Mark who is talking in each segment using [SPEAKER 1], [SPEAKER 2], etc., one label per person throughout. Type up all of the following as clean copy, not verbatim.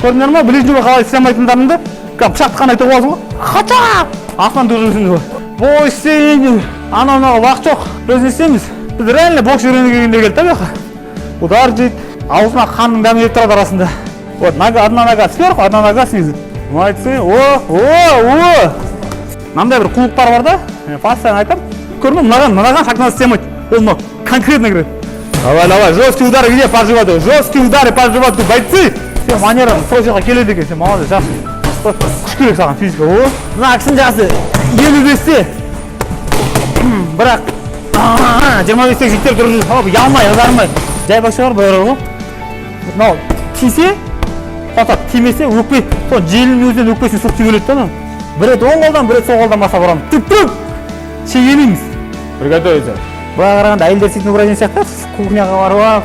[SPEAKER 1] Көрдіңдер ма, ближний бой қалай істей алмайтындарыңды? Кәдімгі пышақты қандай тығып аласың ғой, хача, астынан тығып жүрсің ғой. Бой істейін, анау мынауға уақыт жоқ. Біз не істейміз? Біз реально бокс үйренуге келгенде келді да, бұл жаққа удар жейді, аузына қанның дәмі келіп тұрады арасында. Вот нога, одна нога сверху, одна нога снизу. Молодцы! О, о, о! Мынандай бір қулықтар бар да, мен постоянно айтамын. Көрдің бе, мынаған шаг назад істей алмайды. Ол мынау конкретно кіреді. Давай, давай, жесткие удары где? По животу, жесткие удары по животу, бойцы! Сен манераң сол жаққа келеді екен, сен молодец, жақсы. Күш керек саған, физика. О, мына кісінің жасы 55-те, бірақ 25-тегі жігіттер тұрып жүр, ұялмай, ызармай. Жай боксер былай ұрады ғой. Мынау тисе қосады, тимесе өкпе, сол желінің өзінен өкпесіне соғып жібереді да анау. Бір рет оң қолдан, бір рет сол қолдан бастап ұрамыз. Түк түк шегелейміз.
[SPEAKER 2] Приготовиться.
[SPEAKER 1] Былай қарағанда әйелдер істейтін упражнение сияқты, кухняға барып алып,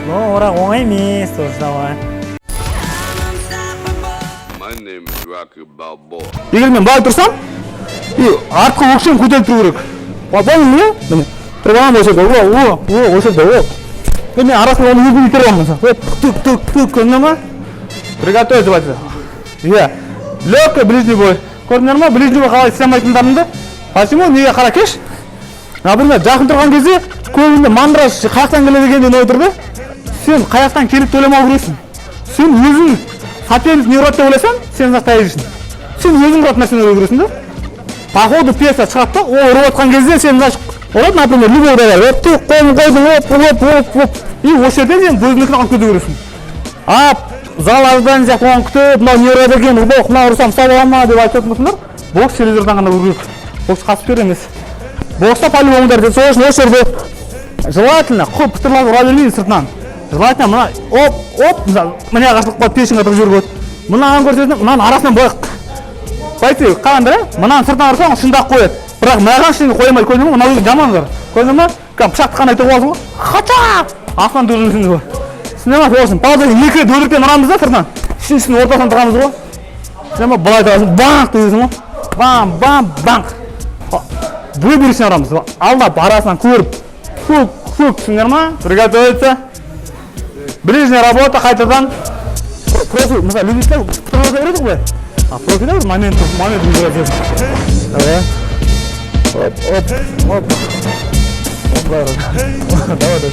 [SPEAKER 1] но бірақ оңай емес тоже. Давай.
[SPEAKER 3] My name is Rocky Balboa.
[SPEAKER 1] Егер мен былай тұрсам и артқы өкшем көтеріліп тұру керек, понял ме? Міне, тұрып аламын осы жерде, о, о, о, осы жерде, о, и мен арасында оны өзім итеріп аламын, мысалы. Тук, тук, тук, көрдіңдер ма? Приготовиться, бойцы. Иә, легкий ближний бой. Көрдіңдер ма, ближний бой қалай істей алмайтындарыңды? Почему, неге? Қара кеш, например, жақын тұрған кезде көбінде мандраж, қай жақтан келеді екен деген ой тұр да. Сен қай жақтан келіп ойламау керексің. Сен өзің соперник не ұрады деп ойласаң, сен настоящийсің. Сен өзің ұратын нәрсені ойлау керексің да. По ходу пьеса шығады да, ол ұрып жатқан кезде сен, значит, ұрады, например, любой удар, оп, ты қолын қойдың, оп, оп, оп, оп, и осы жерде сен өзіңдікін алып кету керексің. А зал ожидания сияқты оған күтіп, мынау не ұрады екен, ох, мынау ұрсам ұстап ала ма деп айтатын болсаңдар, бокс телевизордан ғана көру керек, бокс кәсіпкер емес. Бокста по-любому удар тиеді. Сол үшін осы жерде желательно көп пытырлап ұра бермейміз сыртынан. Желательно мына оп, оп, мысалы, мына жаққа қашылып қалып, пешеньға тығып жіберуге болады. Мынаған көрсетсең, мынаның арасынан былай. Бойцы, қараңдар, иә, мынаның сыртынан ұрсаң, шындап қояды, бірақ мынаған ештеңе қоя алмайды. Көрдің ме, мынау өзі жаман удар, көрдің ме? Кәдімгі пышақты қандай тығып аласың ғой, хача, астынан тығып жүрсің ғой, түсіне ма? Сол үшін пауза, екі рет өтіріктен ұрамыз да, сыртынан, үшіншісінің ортасынан тығамыз ғой, түсіне ма? Былай тығасың, баңқ дегенсің ғой, бам, бам, баңқ. Выборочно ұрамыз, алдап, арасынан көріп, фук, фук, түсіндіңдер ма? Приготовиться. Ближняя работа қайтадан. Профиль, мысалы, любительдер пытырлата береді ғой, а профильде бір момент, момент выбирать. Давай, оп, оп, оп, оп, былай ұрады. Давай, давай.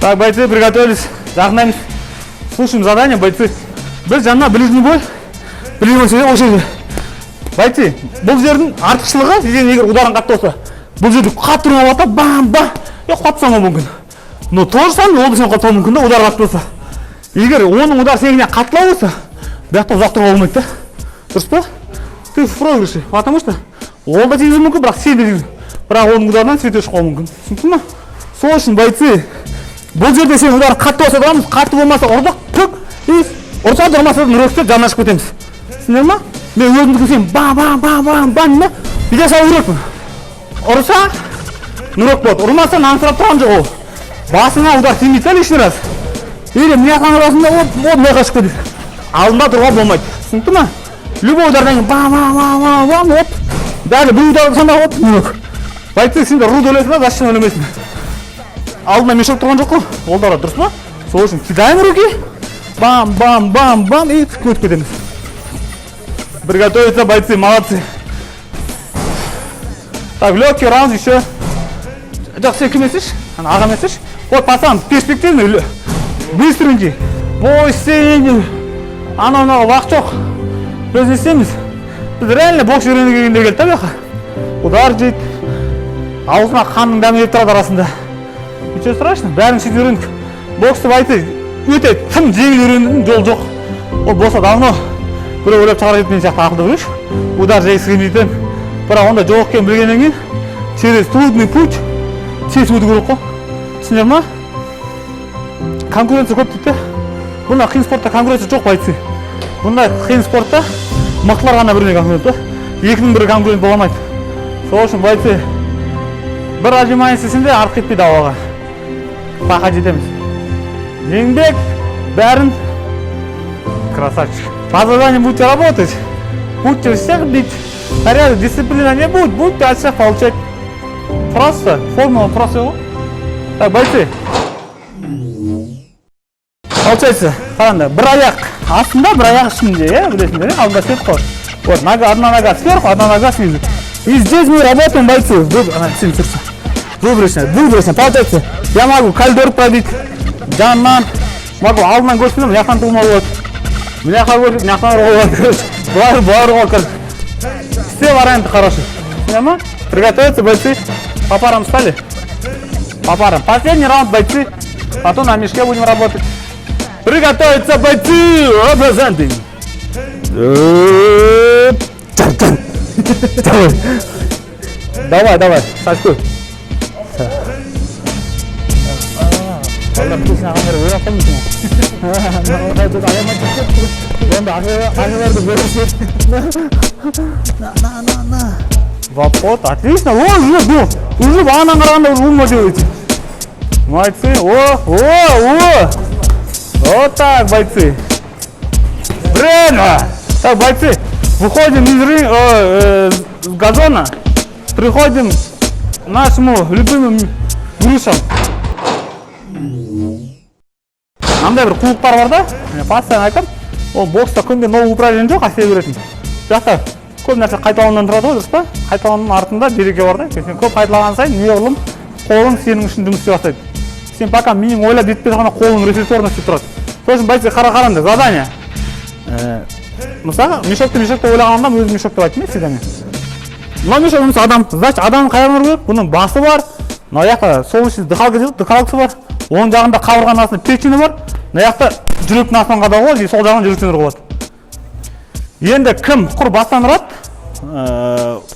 [SPEAKER 1] Так, бойцы, приготовились. Жақындаймыз. Слушаем задание, бойцы. Біз жаңа ближний бой, ближний бой істесек, осы жерде, бойцы, бұл жердің артықшылығы, сен егер ударың қатты болса, бұл жерде қатты ұрып алады да, бам, бам, и құлап тастауы мүмкін. Но то же самое ол да сені құлап тастауы мүмкін да, удар қатты болса. Егер оның удары сенікінен қаттылау болса, бұл жақта ұзақ тұруға болмайды да, дұрыс па? Ты в проигрыше, потому что ол да тигізуі мүмкін, бірақ сен де тигізу, бірақ оның ударынан цветок шығуы мүмкін, түсінікті ма? Сол үшін, бойцы, бұл жерде сен удар қатты болса да, қатты болмаса, ұрдық, түк, и ұрса да, ұрмаса да, нырок істеп, жанына шығып кетеміз, түсіндіңдер ма? Мен өзімдікін сен ба, ба, ба, ба, ба деймін да, бүйте салу керекпін. Ұрса, нырок болады, ұрмаса, нан сұрап тұрған жоқ, ол басыңа удар тимейді да лишний раз. Или мына жақтан ұрасың да, оп, оп, мына жаққа шығып кетеді. Алдында тұруға болмайды, түсінікті ма? Любой удардан кейін ба, ба, ба, ба, ба, оп, даже бұл удар ұрсаң да, оп, нырок. Бойцы, сендер ұруды ойлайсың да, защитаны ойламайсың. Алдында мешок тұрған жоқ қой, ол да ұрады, дұрыс па? Сол үшін кидаем руки, бам, бам, бам, бам, и өтіп кетеміз. Приготовиться, бойцы, молодцы. Так, легкий раунд еще. Жоқ, сен кім есіші? Ана ағам есіші. Вот, пацан, перспективный, быстренький. Бой істейін, анау мынауға уақыт жоқ. Біз не істейміз? Біз реально бокс үйренуге келгенде келді да, бұл жаққа удар жейді, аузына қанның дәмі келіп тұрады арасында. Ничего страшного, бәрін сөйтіп үйрендік. Боксты, бойцы, өте тым жеңіл үйренудің жолы жоқ. Ол болса, давно біреу ойлап шығарып еді мен сияқты ақылды біреуші, удар жегісі келмейтін. Бірақ онда жоқ екенін білгеннен кейін, через трудный путь тез өту керек қой, түсіндіңдер ма? Конкуренция көп дейді да. Бұндай қиын спортта конкуренция жоқ, бойцы. Бұндай қиын спортта мықтылар ғана біріне конкурент та, екінің бірі конкурент бола алмайды. Сол үшін, бойцы, бір отжимание істесең де артық кетпейді, ауаға пока жетеміз. Еңбек бәрін. Красавчик. По заданию будете работать, будете всех бить, порядок, дисциплина не будет, будете от всех получать. Просто формула простой ғой. Так, бойцы. Получается, қараңдар, бір аяқ астында, бір аяқ үстінде, иә, білесіңдер, иә, алдында істедік қой. Вот, нога, одна нога сверху, одна нога снизу. И здесь мы работаем, бойцы, ана, сен тұрсың. Выброшено, выброшено, получается, я могу коридор пробить, жанынан, могу алдынан көрсетсем, мына жақтан тығылмауға болады. Мына жаққа көрсетіп, мына жақтан ұруға болады, короче. Былай, былай ұруға, короче. Все варианты хорошие. Түсіне ма? Приготовиться, бойцы. По парам встали? По парам. Последний раунд, бойцы. Потом на мешке будем работать. Приготовиться, бойцы! Representing. Давай. Давай, давай, Сашку. Балдар песня ағаңдар ойлап қалмайсың. Енді ағаларды бөлісіп. На, на, на, на. Вот, отлично. О, уже, был. Уже бағанан қарағанда уже умно делаете. Молодцы. О, о, о. Вот так, бойцы. Время. Так, бойцы, выходим из с газона, приходим к нашему любимым грушам. Мынандай бір қулықтар бар да, мен постоянно айтамын, ол бокста күнде новый упражнение жоқ, әсер беретін. Бұл жақта көп нәрсе қайталаудан тұрады ғой, дұрыс па? Қайталауның артында береке бар да. Сен көп қайталаған сайын неғұрлым қолың сенің үшін жұмыс істей бастайды. Сен пока миың ойлап жетпей тұрғанда, қолың рефлекторно істеп тұрады. Сол үшін, бойцы, қара, қараңдар, задание. Мысалға, мешокты мешок деп ойлаған адам өзі мешок деп айттым, иә, всегда мен. Мынау мешок емес, адам. Значит, адамның қай жағын ұру керек? Бұның басы бар, мына жақта солнечный дыхалка дейді, дыхалкасы бар. Оң жағында қабырғаның астында печені бар. Мына жақта жүректің астынан қадауға болады, и сол жағынан жүректен ұруға болады. Енді кім құр бастан ұрады,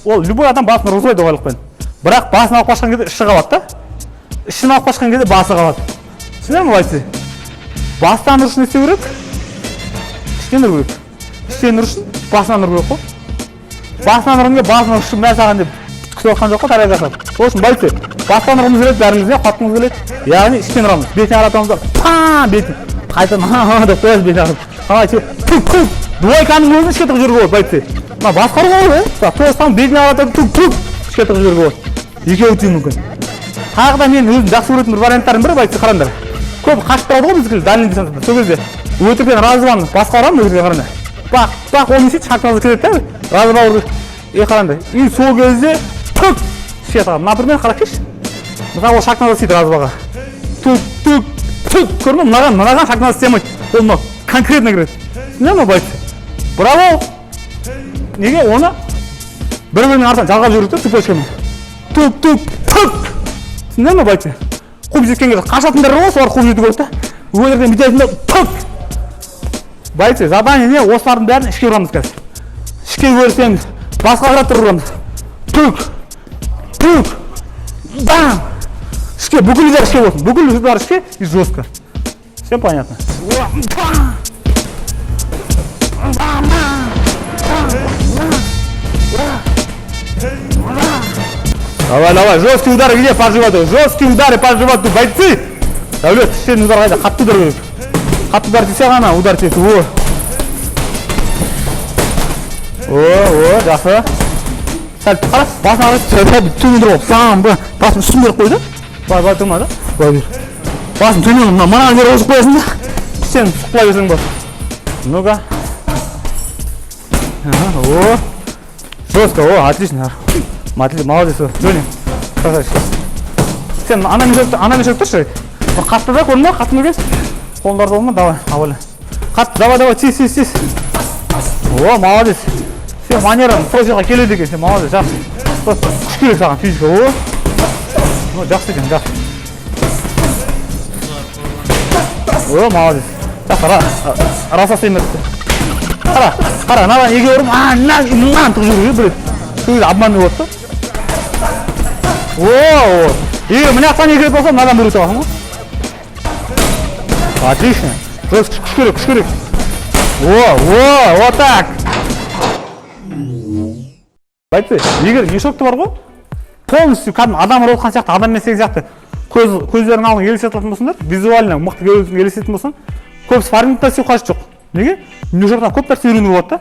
[SPEAKER 1] ол любой адам басын ұрғызбайды оңайлықпен. Бірақ басын алып қашқан кезде іші қалады да. Ішін алып қашқан кезде басы қалады. Түсіндің бе, бойцы? Бастан ұру үшін не істеу керек? Іштен ұру керек. Іштен ұру үшін басынан ұру керек қой. Басынан ұрғың келіп, басынан ұшып, мә саған деп күтіп жатқан жоқ қой тарелка жасап. Сол үшін, бойцы, бастан ұрғымыз келеді бәріміз, иә, қатқымыз келеді. Яғни іштен ұрамыз. Бетіне қаратамыз да, пам, бетін. Қайтадан ха деп қоясыз бетіне қаратып. Қалай, тук тук. Двойканың өзін ішке тығып жіберуге болады, бойцы. Мына басқару ғой, иә? То же бетіне қаратып, тук тук ішке тығып жіберуге болады. Екеуі тиюі мүмкін. Тағы да мен өзім жақсы көретін бір варианттардың бірі, бойцы, қараңдар. Көп қашып тұрады ғой біздікілер дальний дистанцияда. Сол кезде өтіріктен разван басқа ұрамын, өтіріктен, қараңдар. Бақ, бақ, ол не істейді? Шаг назад келеді да, разва ұрды. И қараңдар. И сол кезде тук ішке тығамын. Например, қарап келші. Мысалы, ол шаг назад істейді разваға. Тук, тук, тук. Көрдің бе? Мынаған, мынаған шаг назад істемейді. Ол мынау конкретно кіреді. Түсіндің ме, бойцы? Бірақ ол неге оны бір-бірінің артынан жалғап жібереді да цепочкамен. Тук, тук, тук. Түсіндің ме, бойцы? Қуып жеткен кезде қашатындар бар ғой, солар қуып жету керек та. Өтіріктен бүйтесің да, тук. Бойцы, задание не? Осылардың бәрін ішке ұрамыз қазір. Ішке көрсеңіз, басқа қарап тұрып ұрамыз. Тук, тук, бам! Ішке, бүкіл удар ішке болсын. Бүкіл удар ішке и жестко. Всем понятно? Бам! Бам! Бам! Бам! Давай, давай, жесткие удары где по животу? Жесткие удары по животу, бойцы! Дәулет, сен удар қайда? Қатты удар керек. Қатты удар тисе ғана удар тиеді. О. О, о, жақсы. Сәл қара, басын ағып, сәл төмен тұрып, сам, басын үстін беріп қой да. Былай, былай тұрма да. Былай бер. Басын төмен, мына мына бері қосып қоясың да. Сен сұқпай берсең болады. Ну-ка. Ага, о. Жестко, о, отлично. Отлично, молодец, Джонни. Красавчик. Сен ана мешокты, ана мешок тұршы. Қатты да, көрдің ба? Қатты ма екен? Қолдарды болма, давай, абайла. Қатты, давай, давай, тез, тез, тез. О, молодец. Сен манераң профиға келеді екен, сен молодец, жақсы. Күш керек саған, физика. О. Ну, жақсы екен, жақсы. О, молодец. Жақсы, раса істеймін. Қара, қара, мынадан екі ұрып, а, мына, мынаны тығып жіберу керек, бір рет. Сол кезде обманный болады да. О, о. Егер мына жақтан екі рет болса, мынадан бір рет аласың ғой. Отлично. Жестко, күш керек, күш керек. О, о, вот так. Бойцы, егер мешокты бар ғой, полностью кәдімгі адам ұрып отқан сияқты, адаммен істеген сияқты көздерінің алдына елестететін болсаңдар, визуально мықты елестететін болсаң, көп спаррингта істеу қажет жоқ. Неге? Мешоктан көп нәрсе үйренуге болады да.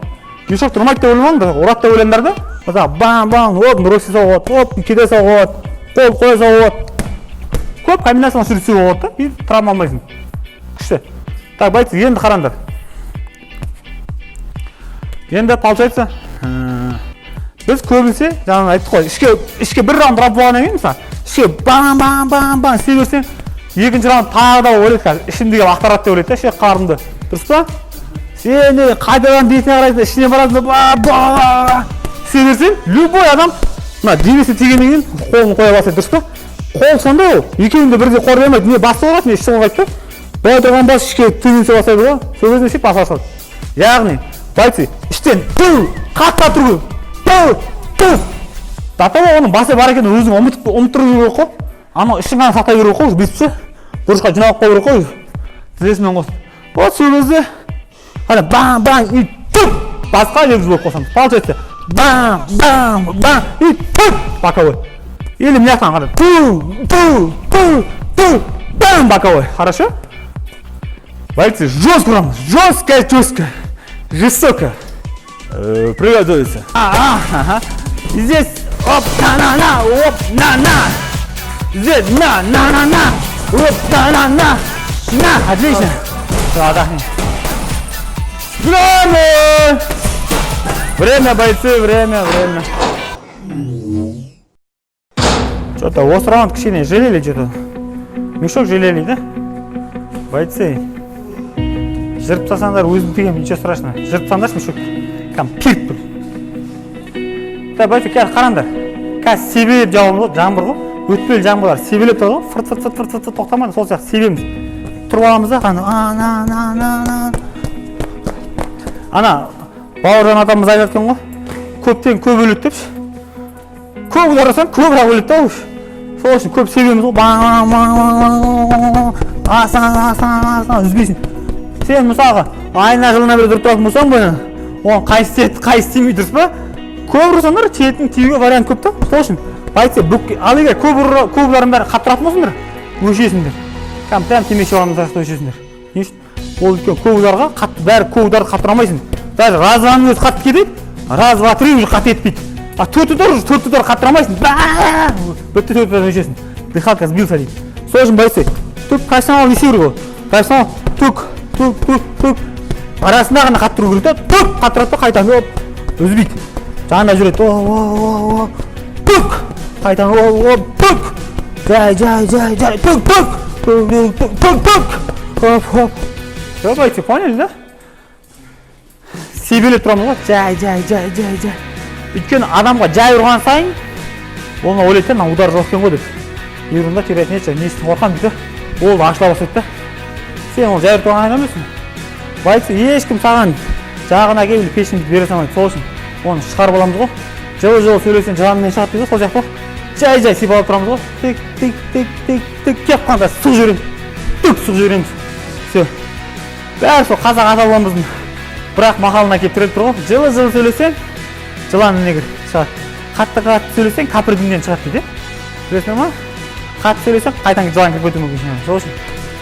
[SPEAKER 1] Мешок ұрмайды деп ойламаңдар, ұрады деп ойлаңдар да. Мысалы, бам бам, оп, нұрок істей салуға болады, оп, кете салуға болады, қол қоя салуға болады. Көп комбинация осы жерде істеуге болады да, и травма алмайсың. Күшті. Так, бойцы, енді қараңдар. Енді получается, біз көбінесе жаңа айттық қой, ішке бір раунд ұрап болғаннан кейін, мысалы, ішке бам бам бам бам істей берсең, екінші раунд тағы да ойлайды: қазір ішімді келіп ақтарады деп ойлайды да, ішек қарынды, дұрыс па? Сен не, қайтадан бетіне қарайсың да, ішіне барасың да, ба ба істей берсең, любой адам мына денесі тигеннен кейін қолын қоя бастайды, дұрыс па? Қол сондай, ол екеуін де бірдей қорғай алмайды: не басты қорғайды, не ішті қорғайды да. Былай тұрған бас ішке төменсе бастайды ғой, сол кезде ше баса салады. Яғни, бойцы, іштен ту қатты тұру керек, ту ту до того оның басы бар екенін өзің ұмытып, ұмыттыру керек қой. Анау ішін ғана сақтай беру керек қой, бүйтіп ше, бұрышқа жиналып қалу керек қой тізесімен қосып. Вот сол кезде ана бам бам и туп, басқа жерге блок қосамыз. Получается, бам бам бам и туп, боковой. Или мына жақтан қара: ту ту ту ту, бам, боковой. Хорошо, бойцы, жестко ұрамыз, жестко, жестко, жестоко. Приготовиться. Ага. Здесь оп, на на на, оп, на на. Здесь на на на на, оп, на на на на. Отлично. Все, отдохни. Время! Время, бойцы, время, время. Что-то осы раунд кішкене жалели что-то. Мешок жалели, да? Бойцы, жырып тастасаңдар, өзім тігемін, ничего страшного. Жырып тастаңдаршы мешокты. Кәдімгі періп тұр. Так, бойцы, қазір қараңдар. Қазір себелеп жауамыз ғой, жаңбыр ғой. Өтпелі жаңбырлар себелеп тұрады ғой. Фырт фырт фырт фырт фырт тоқтамайды, сол сияқты себеміз. Тұрып аламыз да, ана ана ана ана ана. Ана Бауыржан атамыз айтады екен ғой, көптен көп өледі депші. Көп ударсаң, көбірек өледі да ол. Сол үшін көп себеміз ғой. Бам бам бам, асан асан асан, үзбейсің. Сен, мысалға, айына жылына бір ұрып тұратын болсаң, бұны оған қайсы тиеді, қайсы тимейді, дұрыс па? Көп ұрсаңдар, тиетін, тиюге вариант көп та. Сол үшін, бойцы, ал егер көп көп удардың бәрі қатты ұратын болсаңдар, өшесіңдер. Кәдімгі прям темекі шегіп алған сияқты өшесіңдер. Не үшін? Ол өйткені көп ударға қатты, бәрі көп ударды қатты ұра алмайсың. Даже раз, дваның өзі қатты кетеді, раз, два, три уже қатты етпейді, а төрт удар, уже төрт удар қатты ұра алмайсың. Бітті, төрт удардан өшесің, дыхалка сбился дейді. Сол үшін, бойцы, тук, профессионал не істеу керек? Ол профессионал тук тук тук тук арасында ғана қатты ұру керек та. Тук қатты ұрады да, қайтадан оп, үзбейді, жанында жүреді. О о о о, тук, қайтадан о о, тук, жай жай жай жай, тук тук тук тук тук тук, оп оп. Все, бойцы, поняли, да? Себелеп тұрамыз ғой, жай жай жай жай жай. Өйткені адамға жай ұрған сайын ол ойлайды да, мына удар жоқ екен ғой деп. Ерунда, терять нечего, не үшін қорқамын дейді да, ол ашыла бастайды да. Сен ол жай ұрып тұрған адам емессің, бойцы. Ешкім саған жағына келіп или пешіңді бере салмайды. Сол үшін оны шығарып аламыз ғой. Жылы жылы сөйлесең, жыланмен шығады дейді ғой, сол сияқты ғой. Жай жай сипалап тұрамыз ғой. Тик тик тик тик тик, келіп қалғанда сұғып жібереміз, түк, сұғып жібереміз. Все, бәрі сол қазақ ата бабамыздың бірақ мақалына келіп тіреліп тұр ғой: жылы жылы сөйлесең, жылан ініне кір, шығады, қатты қатты сөйлесең, кәпір діннен шығады дейді, иә. Білесіңдер ма? Қатты сөйлесең, қайтадан жылан кіріп кетуі мүмкін ішіңе. Сол үшін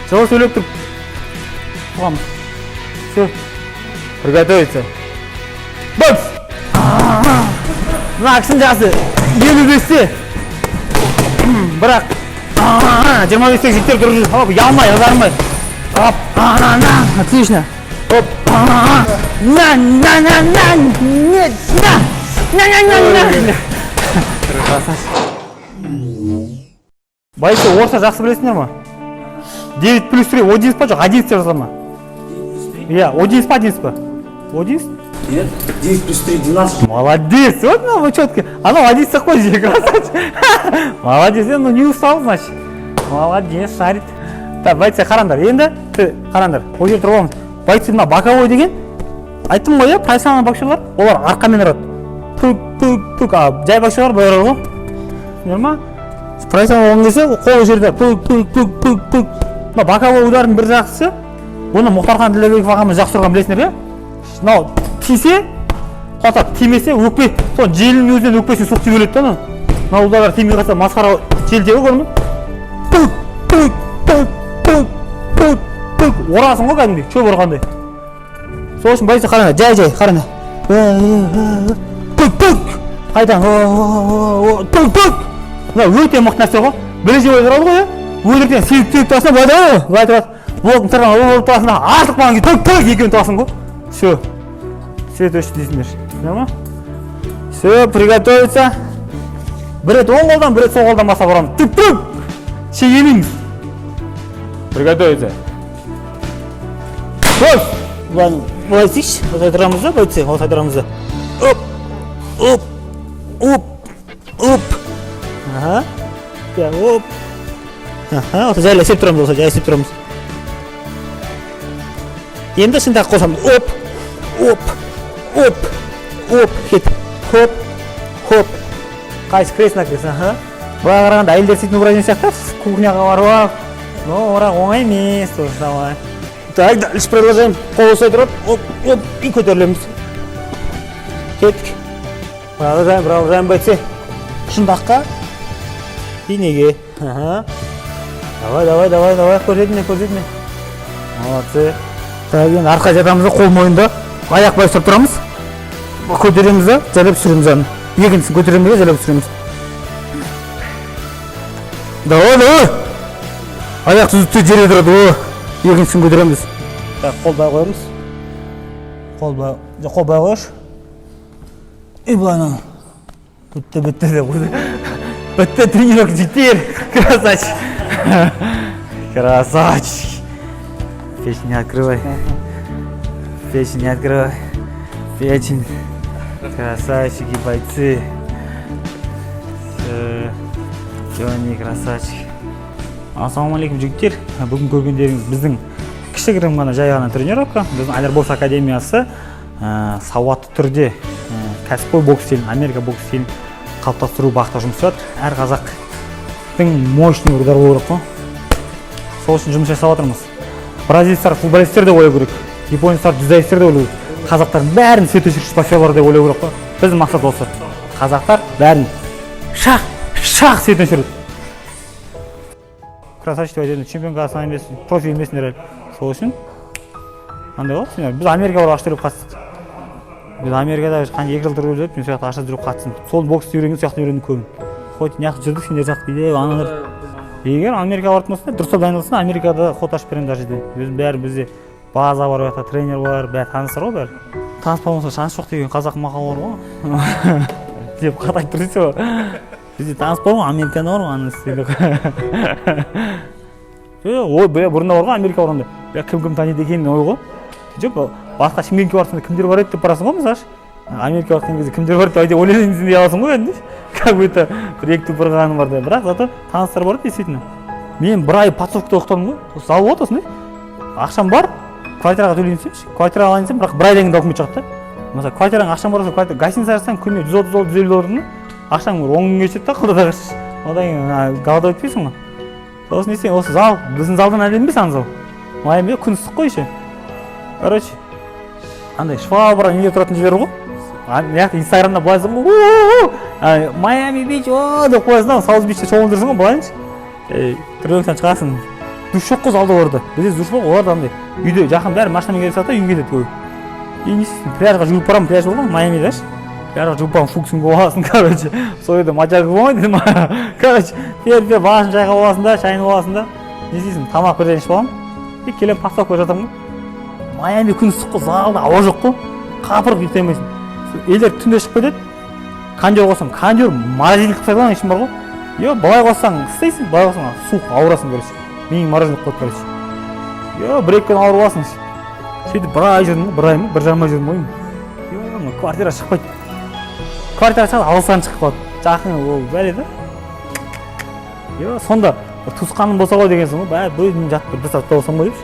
[SPEAKER 1] жылы сөйлеп тұрып туғанбыз. Все, приготовиться, бокс! Мына кісінің жасы 55-те, бірақ 25-тегі жігіттер тұрып жүр. Оп, ұялмай, ызармай, оп, на, отлично, оп, на на на на, нет, на на на на на. Красавчик. Бойцы, орысша жақсы білесіңдер ма? 9 плюс 3 11 па? Жоқ, 11 деп жазыла ма? Иә, 11 па, 11 па? 11?
[SPEAKER 2] Нет, 9 плюс 3, 12.
[SPEAKER 1] Молодец, вот, ну, вы четко. А ну, 11 қой же, красавчик. Молодец, ну не устал, значит. Молодец, шарит. Так, бойцы, қараңдар, енді қараңдар, ол жерде тұрып аламыз. Бойцы, мына боковой деген, айттым ғой, иә, профессионал боксерлар, олар арқамен ұрады. Тук, тук, тук, а жай боксерлар былай ұрады ғой. Түсіндіңдер ма? Профессионал болған кезде қол жерде тук, тук, тук, тук, тук. Мына боковой удардың бір жақсысы, бұны Мұхтархан Ділдәбеков ағамыз жақсы ұрған, білесіңдер, иә? Мынау тисе құлатады, тимесе өкпе, сол желінің өзінен өкпесіне суық тиіп өледі да. Анау мына ударлар тимей қалса, масқара жел тегі, көрдің бе? Тук тук тук тук тук тук ұрасың ғой, кәдімгідей шөп ұрғандай. Сол үшін, бойцы, қараңдар, жай жай қараңдар: тук тук, қайтадан тук тук. Мына өте мықты нәрсе ғой. Ближний бой ұрады ғой, иә. Өтіріктен себіп теуіп тұрасың да, былай тұрады ғой, былай тұрады. Блоктың сыртынан ұрып тұрасың да, артық маған түк түк екеуін тұрасың ғой. Все, свет өшті дейсіңдер. Түсіне ма? Все, приготовиться. Бір рет оң қолдан, бір рет сол қолдан бастап ұрамыз. Түк түк. Шегелейміз. Приготовиться. Оп! Былай, былай істейікші. Осылай тұрамыз да, былай істейік, осылай тұрамыз да. Оп! Оп! Оп! Оп! Аха. Так, оп. Аха, осылай жайлап істеп тұрамыз, осылай жай істеп тұрамыз. Енді шынтақ қосамыз. Оп! Оп! Оп! Оп! Кет. Хоп! Хоп! Қайсы крест на крест, аха. Былай қарағанда әйелдер істейтін упражнение сияқты, кухняға барып алып, но бірақ оңай емес то же самое. Так, дальше продолжаем. Қол осылай тұрады. Оп, оп, и көтерілеміз. Кеттік. Продолжаем, продолжаем, бойцы. Шынтаққа и неге. Аха. Давай, давай, давай, давай, көрсетме, көрсетме. Молодцы. Так, енді артқа жатамыз да, қол мойында, аяқ былай ұстап тұрамыз. Көтереміз да, жайлап түсіреміз аны. Екіншісін көтереміз да, жайлап түсіреміз. Давай, давай. Аяқ түзу жерде тұрады. О, екіншісін көтереміз. Так, қол былай қоямыз. Қол былай, жоқ, қол былай қояйыншы. И былай ананы. Бітті, бітті деп қойды. Бітті тренировка, жігіттер. Красавчик. Красавчик. Печень не открывай. Печень не открывай. Печень. Красавчики, бойцы. Всё. Джонни, красавчик. Ассалаумағалейкум, жігіттер! Бүгін көргендеріңіз біздің кішігірім ғана, жай ғана тренировка. Біздің Айдар бокс академиясы сауатты түрде кәсіпқой бокс стилін, Америка бокс стилін қалыптастыру бағытта жұмыс істеп жатыр. Әр қазақтың мощный удар болу керек қой, сол үшін жұмыс жасап жатырмыз. Бразильецтер футболисттер деп ойлау керек, японецтер дзюдоисттер деп ойлау керек, қазақтардың бәрін свет өшіргіш боксерлар деп ойлау керек қой. Біздің мақсат осы: қазақтар бәрін шақ шақ свет өшіреді. Красавчик деп айтады, чемпион Қазақстан емес, профи емессіңдер әлі. Сол үшін андай ғой сендер. Біз Америкаға барып ақша төлеп қатыстық. Біз Америкада қанша, 2 жыл тұрып жүріп, мен сол жақта ақша төлеп қатыстым. Сол боксты үйренген, сол жақта үйрендім көбін. Хоть мына жақта жүрдік сендер сияқты бүйтіп аналар. Егер Америкаға баратын болсаң, дұрыстап дайындалсаң, Америкада ход ашып беремін даже де. Өзім бәрі, бізде база бар, ол жақта тренер бар, бәрі таныстар ғой бәрі. Таныс болмаса, шанс жоқ деген қазақ мақалы бар ғой деп қатайып тұр дейсің ғой. Бізде таныс бар ғой, Америкада бар ғой, аны істейді жоқ. Ой, бұрында бар ғой, Америка барғанда, бля, кім кім таниды екен ой ғой. Жоқ, басқа Шымкентке барсаң да, кімдер бар еді деп барасың ғой. Мысалшы, Америкаға барған кезде кімдер бар еді деп ойлайсың дей аласың ғой енді, как будто бір екі тупырғаным бар деп. Бірақ зато таныстар бар еді действительно. Мен бір ай подсобкада ұйықтадым ғой. Зал болады осындай, ақшам бар, квартираға төлейін десемші, квартира алайын десем, бірақ бір айдан кейін документ шығады да. Мысалы, квартираң, ақшаң бар болса, квартира, гостиница жазсаң, күніне 130 доллар, 150 доллардан ақшаң бір 10 күнге жетеді да, қылда одан кейін голодать етпейсің ғой. Сосын не істеймін? Осы зал, біздің залдан әдемі емес ана зал, Майамиде күн ыстық қой еще. Короче, андай швабра неде тұратын жерлер ғой. Мына жақта Инстаграмда былайсың ғой, «Майами Бич о» деп қоясың да, Саус Бичте шомылып жүрсің ғой. Былайыншы, тренировкадан шығасың, душ жоқ қой залда. Оларда, бізде душ бар, оларда андай үйде жақын, бәрі машинамен келе салады да, үйге кетеді көбі. И не істейсің? Пляжға жүгіріп барамын, пляж бар ғой Майамида ше. Пляжға жүгіріп барамын, фуксин қылып аласың. Короче, сол жерде мочалка болмайды. Короче, бер басын шайқап аласың да, шайынып аласың да, не істейсің? Тамақ бірден ішіп аламын и келемін, подсобкаға жатамын ғой. Майами күн ыстық қой, залда ауа жоқ қой, қапырық, ұйықтай алмайсың. Елдер түнде шығып кетеді. Кондер қоссаң, кондер морозильник қылып тастайды ғой ішін бар ғой. Е, былай қоссаң істейсің, былай қоссаң суық, ауырасың. Короче, миың мороженое қойды. Короче, е, бір екі күн ауырып аласың. Сөйтіп бір ай жүрдім ғой, бір ай ма, 1,5 ай жүрдім ғой. Е, мына квартира шықпайды, квартира шығады, алыстан шығып қалады, жақын ол бәле да. Е, сонда бір туысқаным болса ғой дегенсің ғой, бәрі бір мен жатып бір сағат болсам ғой депші.